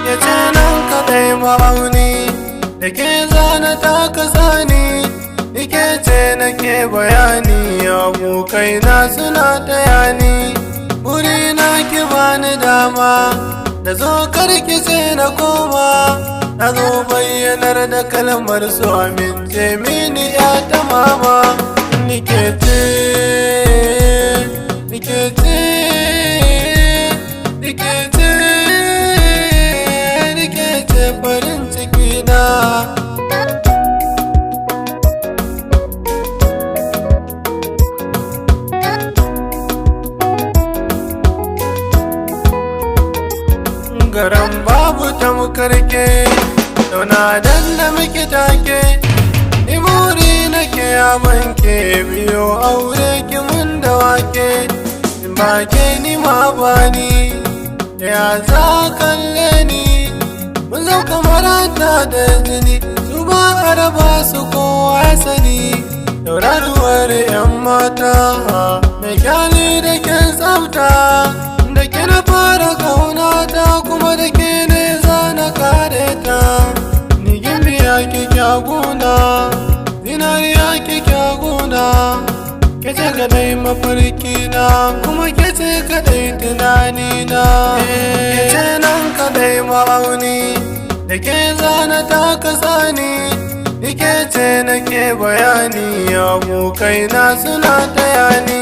Ya ce nan kaɗai ma'auni da ke zana ta kasa ni, ike ce nake bayani, abokaina suna taya ni. Burina ki bani dama da zo karki ce na koma, na zo bayyanar da kalmar su, amince mini ya ta mama. Nike ce, nike ce, nike ce, nike ce farin ciki na. Garan babu tamkarke, dauna dan da muke take, ni buri nake abanke, biyo aure ki mun da wake, in ba ke ni ma bani, ya za kalle ni? Mun zau kamar ta da jini, su ba a raba su, kowa ya sani. Tauraruwar yan mata, mai kyali da kyan tsafta, da ke na fara kaunata, kuma da ke ne zana kare ta. Ni gimbiya ke kyaguna, zinariya ke kyaguna, ke ce kadai mafarki na, kuma ke ce kadai tunanina. Ke ce nan kadai ma'auni da ke zana ta kasa ni, ike ce nake bayani, abokaina suna taya ni.